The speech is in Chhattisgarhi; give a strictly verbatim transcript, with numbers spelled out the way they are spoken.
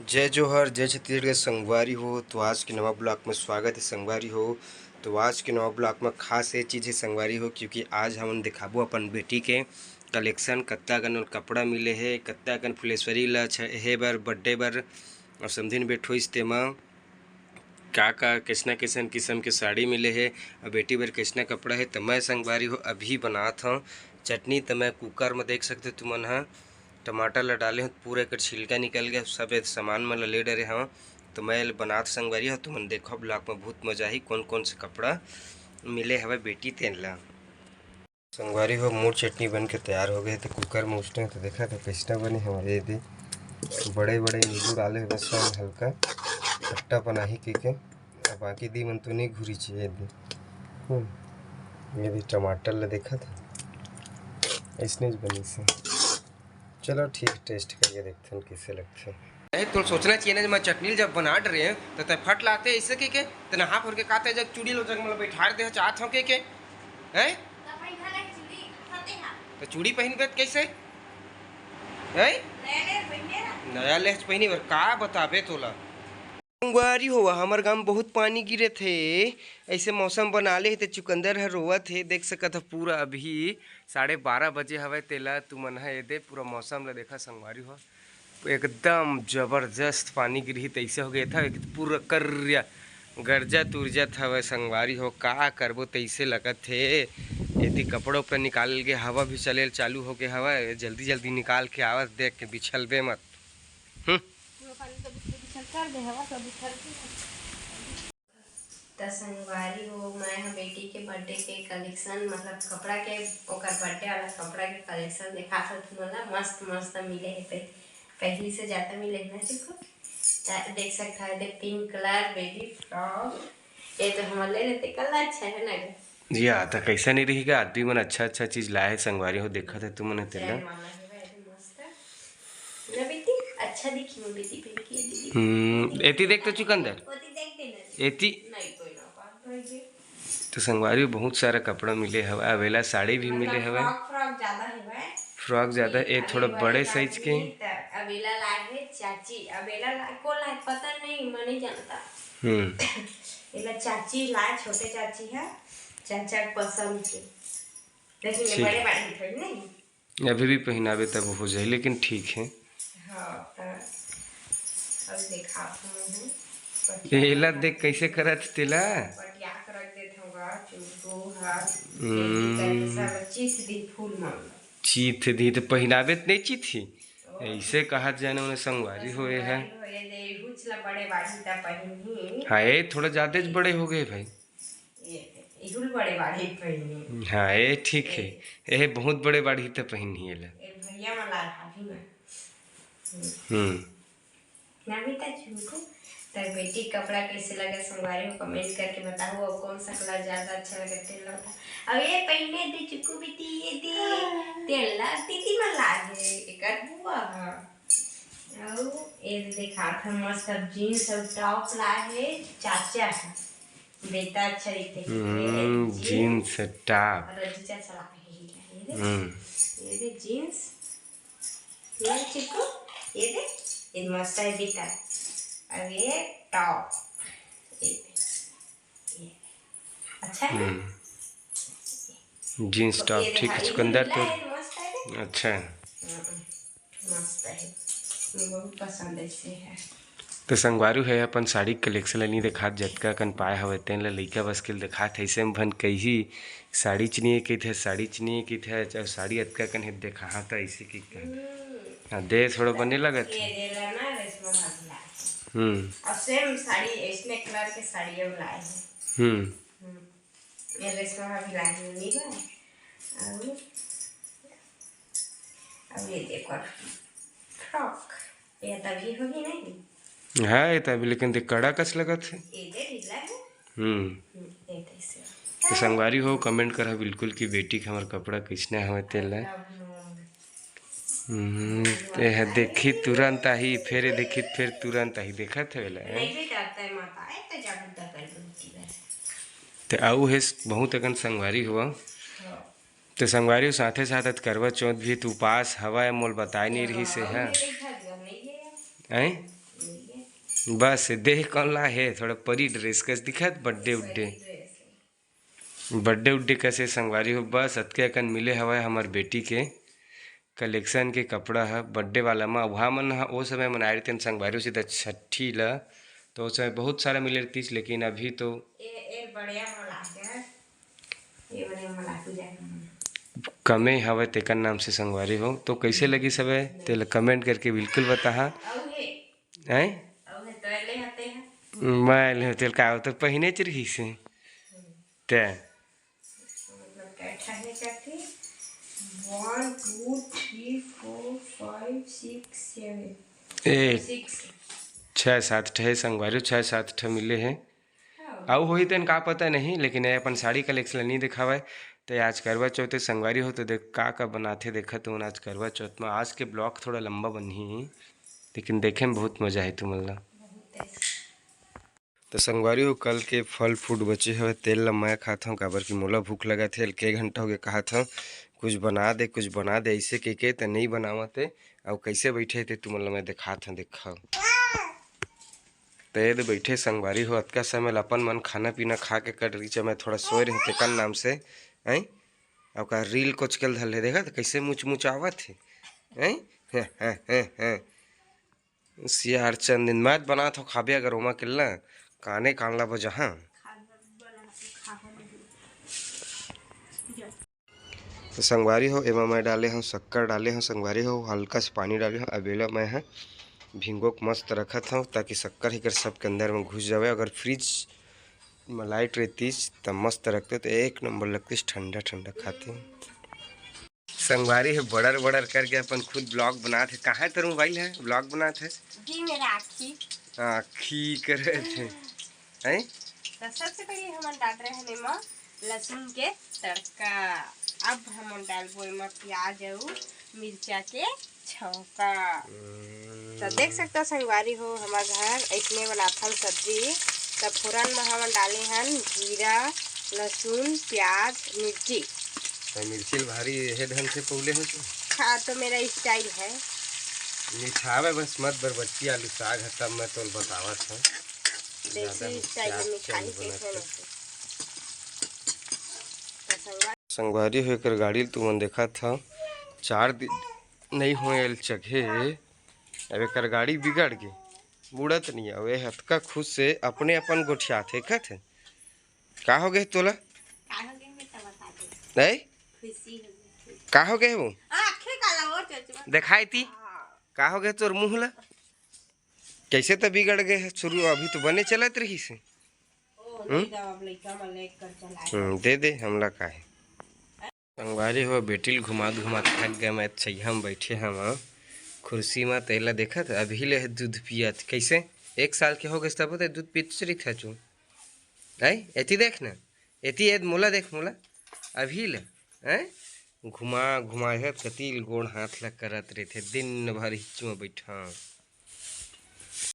जय जोहार, जय छत्तीसगढ़ के संगवारी हो। तो आज के नवा ब्लॉग में स्वागत है संगवारी हो। तो आज के नवा ब्लॉग में खास ये चीज़ है संगवारी हो, क्योंकि आज हमन दिखाबो अपन बेटी के कलेक्शन, कत्ता कन कपड़ा मिले हे, कत्ता कन फुलेश्वरी ला छ-, हे बर, बर्थडे बर, और समधिन बैठो इस तेमा का का कइसना कइसन किसम के साड़ी मिले हे, अउ बेटी बर कइसना कपड़ा हे। त मैं संगवारी हो अभी बनात हव चटनी। त मैं कुकर म देख सकते हो तुमन ह, टमाटर ला डाले हव, पूरा एकर छिलका निकल गया, सब ए सामान मन ला ले डरे हव। त मैं बनात संगवारी हो, तुमन देखो ब्लॉग म बहुत मजा आही, कौन कौन से कपड़ा मिले हवय बेटी तेन ला। संगवारी हो, मोर चटनी बन के तैयार हो गए, तो कुकर में उसने तो देखा था कइसना बने हमारे ये दे। बड़े बड़े नींबू डाले, बस हम हल्का खट्टा बनाही के के। अब बाकी दी मन तो नहीं घुरी चाहिए दे। हम्म, ये भी टमाटर ला देखा था, इसने बनी से। चलो ठीक, टेस्ट करके देखते हैं कैसे लगते हैं। ए, तोर सोचना चाहिए ना, मैं चटनी जब बना रहे हैं तो तै फट लाते ऐसे के के, तै नहा भर के काते जग चूड़ी लो जग मतलब बैठार दे चाहत हो के के, हैं? तो चूड़ी पहनबे त कैसे? हैं? नया लेच पहनी बर का बताबे तोला? संगवारी हो, हमर गांव में बहुत पानी गिरे थे, ऐसे मौसम बना ले हे ते चुकंदर ह रोवत हे। देख सकत ह पूरा अभी साढ़े बारह बजे हवय, तेला तुमन ह एदे पूरा मौसम ला देखा संगवारी हो, एकदम जबरदस्त पानी गिरही तैसे हो गए था, एक पूरा करिया गरजा तुरजत हवय संगवारी हो, का करबो तैसे लगत हे। एती कपड़ा उपड़ा निकाल के हवा भी चले चालू हो गए हवय, जल्दी जल्दी निकाल के आवत देख के बिछलबे मत। हम्म। पूरा पानी तो बिछल बिछल कर दे हवा, सब बिछल के। त संगवारी हो, मैं ह बेटी के बर्थडे के कलेक्शन, मतलब कपड़ा के, ओकर बर्थडे वाला कपड़ा के कलेक्शन देखात हव तुमन ला। मस्त मस्त मिले हे, पह-, पहली से ज्यादा मिले हे ना चिकू। त देख सकत हव, एदे पिंक कलर बेबी फ्रॉक, ये तो हमर ले लेते कल अच्छा है ना गे? जी हाँ, त कैसा नहीं रही गा, आदमी मन अच्छा अच्छा चीज लाए हे संगवारी हो, देखत है तुमन ह तेला। चैन वाला है भाई, मस्त। ना बेटी, अच्छा दिखी मैं बेटी पहन के दीदी। हम्म, एती देख तो चुकंदर। ओती देख दे ना। एती। नहीं कोई ना बात भाई जी। तो संगवारी बहुत सारा कपड़ा मिले हवय, अवेला साड़ी भी मिले हवय। फ्रॉक, फ्रॉक ज्यादा है भाई। फ्रॉक ज्यादा, ए अभी थोड़ा बड़े बड़े साइज के। त अवेला लाए है चाची, अवेला लाए, कौन लाए पता नहीं, मैं नहीं जानता। हम्म। एला चाची लाए, छोटे चाची है, चाचा के पसंद के। लेकिन ये ठीक। बड़े बड़े थोड़ी नहीं। अभी भी पहिनाबे तब हो जाए, लेकिन ठीक है। हाँ, त अब देखा हूँ। एला देख कैसे करत तेला। पटिया के रख देत हूँ गा, चुटकू हा, हम्म। सब चीथ दी फूल मन। चीथ दी तो पहिनाबे त नहीं चीथी। ऐसे कहा जाने उन्हें संगवारी होए है। संगवारी होए दे, हुचला बड़े बाजी ता पहिनही। हाँ, ये थोड़ा ज्यादा ज बड़े हो गए भाई। ये, इहुल बड़े बाढ़ी पहिनी। हाँ, ये ठीक है। ये बहुत बड़े बाढ़ी त पहिनी एला। ये भैया वाला है, भाभी में। हम्म। नमिता चुनको, तर बेटी कपड़ा कैसे लगे संगवारी हो, कमेंट करके बताओ, और कौन सा कलर ज्यादा अच्छा लगे, तेल बता। अब ये पहने दे चुकू बेटी, ये दे, तेल ला दीदी मन लागे, एकर बुआ ह। और ये देखा था मस्त जींस और टॉप लागे, चाचा है। बेटा अच्छा रहिथे। हम्म, जींस। Jeans top. और रजू चाचा ला पहिन लिया, ये दे। हम्म। ये दे जींस। ये चिकू, ये दे, ये मस्त है बेटा। और ये टॉप। ये दे। ये। अच्छा है ना? हम्म। जींस टॉप ये दे, ठीक है, हाँ, ये चुकंदर ढीला तो है, मस्त है दे। अच्छा है। हम्म। मस्त है, मुझे बहुत पसंद ऐसे है। तो संगवारी हो अपन साड़ी कलेक्शन ल नहीं देखात, जतका कन पाए हवय तेन ल लइका बस के देखात है। ऐसे में भन कही साड़ी च नहीं कहिथे, साड़ी च नहीं कहिथे, चाहे साड़ी अतका कन है देखा, हाँ, तो ऐसे की कहे। हम्म। हाँ, दे थोड़ा बने लगत ये है। दे रहा ना, रेशमा भाभी लाए हैं। हम्म। और सेम साड़ी, ऐसने कलर के साड़ी हम लाए हैं। हम्म। हम्म। ये रेशमा भाभी लाए हैं, नहीं बा? और अब ये देखो फ्रॉक, ये तभी होगी नहीं? हाँ, ये तभी, लेकिन देख कड़ा कस लगत है। ये दे ढीला है। हम्म। हम्म, ये कैसे? तो संगवारी हो, कमेंट करा बिल्कुल कि बेटी के हमर कपड़ा कैसने हवे तेल है। तब हम हम्म, ये है देखी तुरंत आही, फिर ये देखी फिर तुरंत आही, देखत है वेला, हैं? नहीं भी डरता है माता, आए तो जागरूकता कर दो बेटी बस। तो आऊ है बहुत अकन संगवारी हुआ। हाँ। तो संगवारी हो, साथे साथ आज करवा चौथ भी तो उपास हवा है, मोल बताए नहीं रही से हाँ, है। मेरे घर घर नहीं गया। हैं? बस देह कौन ला हे, थोड़ा परी ड्रेस कस दिखत, बर्थडे उड्डे। बर्थडे उड्डे कसे संगवारी हो, बस अतके अकन मिले हवय हमर बेटी के कलेक्शन के कपड़ा ह बर्थडे वाला म। उहाँ मन ह ओ समय मनाए रहितेन संगवारी हो सीधा छठी ल, तो ओ समय बहुत सारा मिले रहितिस, लेकिन अभी तो ए, ए बड़े वाला के, ए बड़े वाला पूजा करना। कमे हवय तेकर नाम से संगवारी हो। तो कैसे लगी सबे, तेला कमेंट करके बिल्कुल बताहा। अउ हे, हैं? अउ हे, तो ले हते हैं। मैं ले तेल का तो पहिने च रही से। ते मतलब, कै ठा हे करके? One, two, three, four, five, six, seven। ए, six। छः सात ठे संगवारी, छः सात ठे मिले हे। हाँ। अउ होही तेन का पता नहीं, लेकिन ये अपन साड़ी कलेक्शन नहीं दिखावे। तो आज करवा चौथ हे संगवारी हो, तो देख का का बनाथे, देखा तुमन आज करवा चौथ में। आज के ब्लॉग थोड़ा लंबा बनही, लेकिन देखे में बहुत मजा है तुमन ला। बहुत। तो संगवारी हो, कल के फल फ्रूट बचे हवे, तेल ला मैं खात हूँ, काबर कि मोला भूख लगत हे। के घंटा हो गया कहत हूँ, "कुछ बना दे, कुछ बना दे", ऐसे के के त नहीं बनावत हे। अउ कैसे बैठे हे ते तुमन ला मैं दिखात हूँ, देखा। तो ये दे बैठे संगवारी हो, अतका समय ला अपन मन खाना पीना खा के कट रही, मैं थोड़ा सोए रहे तेकर नाम से, हैं? अउ का रील कोच के धर ले, देखा तो कैसे मुच मुच आवत हे, हैं? हैं, हैं, हैं, हैं। सियार चंद दिन मैं बनात हो खाबे अगर ओमा केला काने कान ला बजाहा। तो संगवारी हो, एमा मैं डाले हूँ शक्कर, डाले हूँ संगवारी हो, हल्का से पानी डाले हूँ। अब एला मैं ह भिंगो के मस्त रखत हूँ, ताकि शक्कर हिकर सबके अंदर में घुस जावे। अगर फ्रिज में लाइट रहतीस त मस्त रखते, तो एक नंबर लगतीस ठंडा ठंडा खाते। संगवारी हे बड़र बड़र करके अपन खुद ब्लॉग बनात हे। कहाँ हे तोर मोबाइल हे, ब्लॉग बनात हे? जी, मेरा आँखी। आँखी करत हे, हैं? तो सबसे पहले हमन डाल रहे हैं एमा लहसुन के तड़का। अब हमन डालबो एमा प्याज अउ मिर्चा के छौंका। हम्म। तो देख सकता संगवारी हो, हमार घर ऐसने बनाथन सब्जी। तो फोरन में हमन डाले हन जीरा, लहसुन, प्याज, मिर्ची। तो मिर्ची ल भारी हे ढंग से पौले हो तो? हाँ, तो मेरा स्टाइल है। मिठावे बस मत बरबट्टी आलू साग है, तब मैं तोल बतावत हूँ। देसी ज्यादा स्टाइल प्याज में मिठाई चंद कैसे बनत है। बनथे। तो संगवारी संगवारी हो, एकर गाड़ी ल तुमन देखत हव, चार दिन नइ होए एल चघे, अब एकर गाड़ी बिगड़ गे, मुड़त नइ आवे। हतका खुश से अपने अपन गोठियात हे, कथे, "का हो गे तोला? का हो गे हे, त बता दे। नहीं? खुशी हो गे। का हो गे हे वो? आँखें काला और चचवा। देखाई ती? हाँ। का हो गे तोर मुँह ला? कैसे त बिगड़ गे हे शुरू, अभी तो बने चलत रहिस हे।" ओ, हम्म? नहीं, अब लइका मन ले कर चला हम्म, दे दे, हमला का हे। संगवारी हो, बेटी ल घुमात घुमात थक गए मैं, छइहा में बैठे हवं कुर्सी में, तेला देखत, अभी ले दूध पियत। कैसे? एक साल के हो गए तब तो दूध पीत रहिथे चू। आई, एती देख ना, एती एद मोला देख, मोला अभी ले, हैं? घुमा घुमा हे, कति ल गोड़ हाथ ला करत रहिथे, दिन भर हिच्चू में बैठा।